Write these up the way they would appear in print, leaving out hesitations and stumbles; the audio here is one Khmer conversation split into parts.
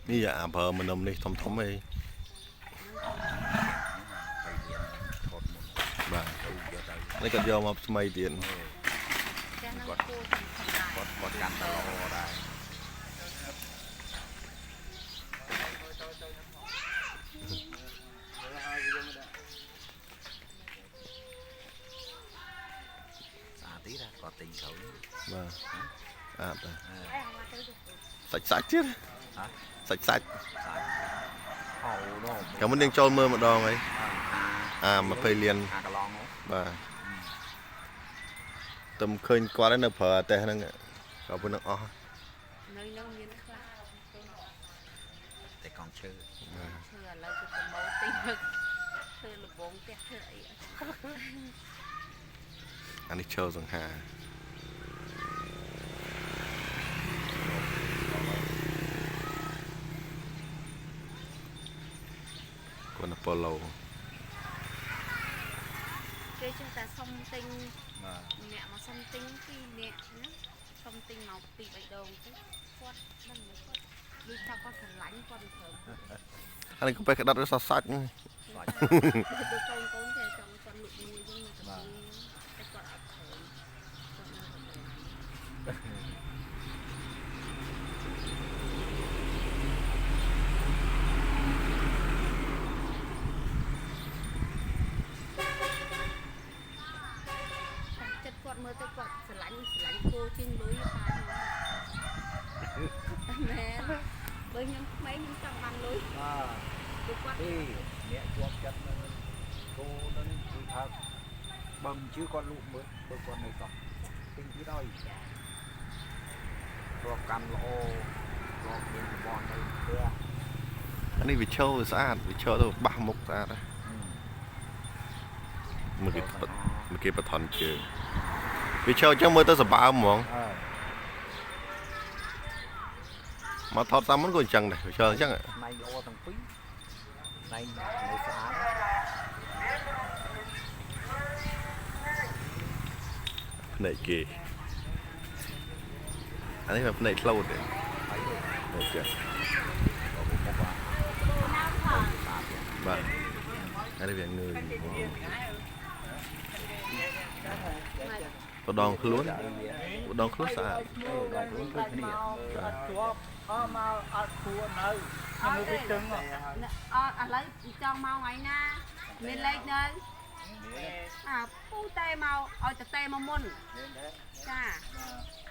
នេះអាប្រើមនំនេះធំធំឯង ទៅរៀនថតមុន បាទ ទៅយកទៅ នេះគាត់យកមកថ្មីទៀត ផ្ទះហ្នឹងគួរសំខាន់ដែរ គាត់គាត់កាន់តឡដែរ ស្អាតទៀតណាគាត់ទិញក្រោយ បាទអាតដែរ អេមកទៅ សាច់សាច់ទៀត ហ៎ សាច់សាច់ សាច់អូនោះ កាលមុនយើងចូលមើលម្ដងហើយអា20លាន អាកន្លងនោះ បាទទំឃើញគាត់ឯនៅប្រើអាតេសហ្នឹងក៏ប៉ុណ្ណឹងអស់ នៅនឹងមានខ្លះ តែកង់ឈើ ឈើឥឡូវគឺប្រមូលទិញមកធ្វើលបងផ្ទះធ្វើអី អានេះឈើសង្ហាគាត់ណាប៉ូឡូ គេចេះតែសុំទិញ បាទ អ្នកមកសុំទិញពីរអ្នកណាសុំទិញមកពីរបីដងទៅគាត់មិនមើលគាត់ដូចថាគាត់ស្រឡាញ់គាត់មិនព្រម អានេះក៏ពេលក្តាត់វាសសាច់ហ្នឹង សាច់ ទៅកូនកូនចេះចង់គាត់លក់មួយវិញទៅតែគាត់អត់ព្រមគាត់នៅតែ តែចិត្តគាត់មើលទៅគាត់ស្រឡាញ់ស្រឡាញ់គោជាងលុយប៉ាមែនបើខ្ញុំក្មេងខ្ញុំចង់បានលុយ បាទ ព្រោះគាត់ ទីអ្នកជាប់ចិត្តនឹងគោនឹងគឺថាបើមិនជឿគាត់លក់មើលបើគាត់នៅសោះទិញទៀតឲ្យព្រោះកម្មល្អព្រោះមានរបស់នៅផ្ទះ អានេះវាឈើវាស្អាតវាឈើទៅបាសមុខស្អាតណាមើលគេមើលគេបថនជើងវាឈើអញ្ចឹងមើលទៅសម្បើមហ្មង អើ មកថតតាមមុនក៏អញ្ចឹងដែរវាឈើអញ្ចឹង ផ្នែកល្អទាំងពីរផ្នែកនៅស្អាត ភ្នែកគេអានេះវាភ្នែកឆ្លូតទេ ហើយ អូខេ ក៏ពុកបាទស្អាតទៀត បាទអានេះវាងើយបដងខ្លួនបដងខ្លួនស្អាត ដល់ខ្លួនដូចគ្នា អត់ជាប់អស់មកអត់គួរនៅខ្ញុំវាទឹង អត់ឥឡូវចង់មកថ្ងៃណាមានលេខនៅអាពូតែមកឲ្យតតែមកមុនចា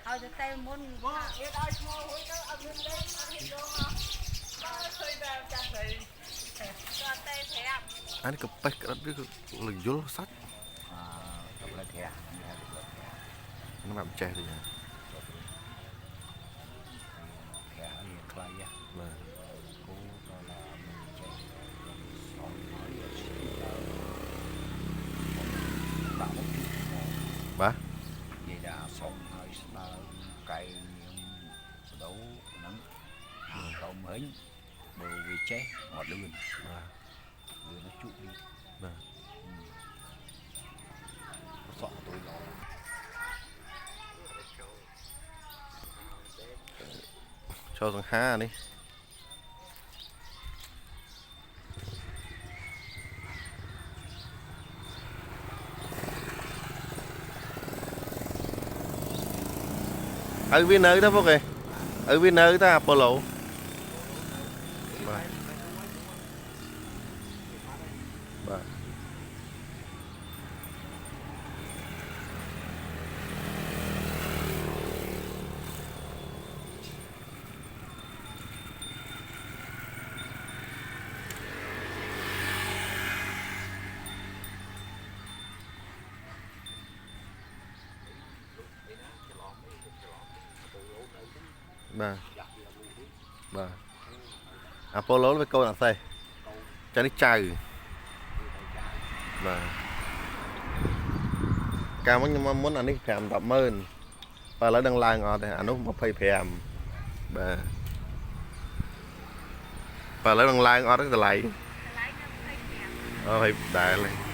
ឲ្យតតែមុន មកគេឲ្យឈ្មោះរួចទៅអត់មានលេខអត់មានដងអត់ឃើញតែចាស់ស្រី គាត់តែប្រាប់ អានេះក៏ប៉េះក្រិតវាក៏លយល់សាច់ អឺកប្លិតក្រាស់នេះហៅកប្លិតក្រាស់ ហ្នឹងបែបចេះទេចា ក្រាស់នេះខ្លីហ៎ បាទ គោដល់ឡាមិនចេះសងហើយអត់ស្គាល់ដាក់មកជុះមក បាទ និយាយថាសុំហើយស្ដើងកែងនាងស្ដូហ្នឹងកោមហិញបើវាចេះអត់លឿន បាទ លឿនជក់នេះ បាទ សក់ទួយល្អ ឈើសង្ហានេះឪវានៅទៅពុកឯងឪវានៅតាអាប៉ូឡូបាទបាទបាទបាទអាប៉ូឡូវាកូនអាសេះចានេះចៅបាទកាលមុនខ្ញុំមកមុនអានេះ5 10ម៉ឺនបាទឥឡូវដឹងឡើងអត់ទេអានោះ25បាទបាទឥឡូវដឹងឡើងអត់ទេតម្លៃ តម្លៃនៅ25 អូហើយដែរលេ